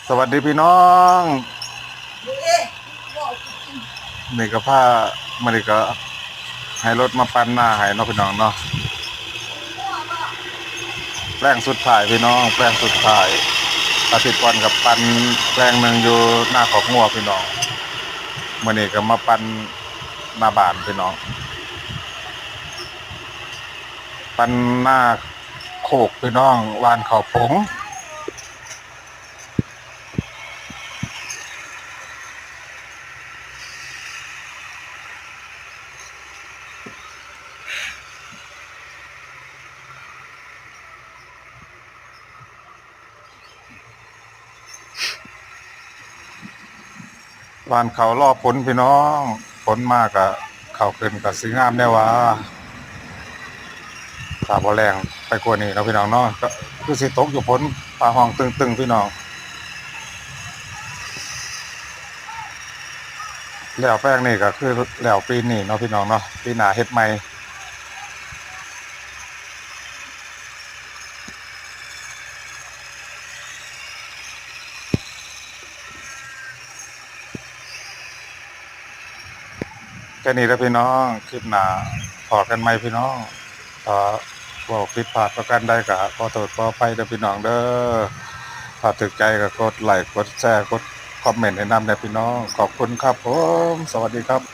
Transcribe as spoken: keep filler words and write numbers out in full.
สวัสดีพี่น้อง นี่ก็พา มื้อนี้ก็ให้รถมาปั่นนาให้เนาะพี่น้องเนาะ แปลงสุดท้ายพี่น้อง แปลงสุดท้าย อาทิตย์ก่อนก็ปั่นแปลงหนึ่งอยู่นาคอกงัวพี่น้อง มื้อนี้ก็มาปั่นนาบ้านพี่น้อง ปั่นนาโคกพี่น้อง หว่านข้าวผง หว่านข้าวรอฝนพี่น้อง ฝนมาก็ข้าวขึ้นก็สิงามแน่ว่า ถ้าบ่แล้งไปกว่านี้เนาะพี่น้องเนาะ ก็คือสิตกอยู่ฝน ฟ้าฮ้องตึงๆพี่น้อง แล้วแปลงนี้ก็คือแล้วปีนี้เนาะพี่น้องเนาะ ปีหน้าเฮ็ดใหม่ แค่นี้แล้วพี่น้อง คลิปหน้าพ้อกันใหม่พี่น้อง ถ้าเว้าผิดพลาดประการใดก็ขอโทษขออภัยเด้อพี่น้องเด้อ ถ้าถูกใจก็กดไลค์ กดแชร์ กดคอมเมนต์ให้นำเด้อพี่น้อง ขอบคุณครับผม สวัสดีครับ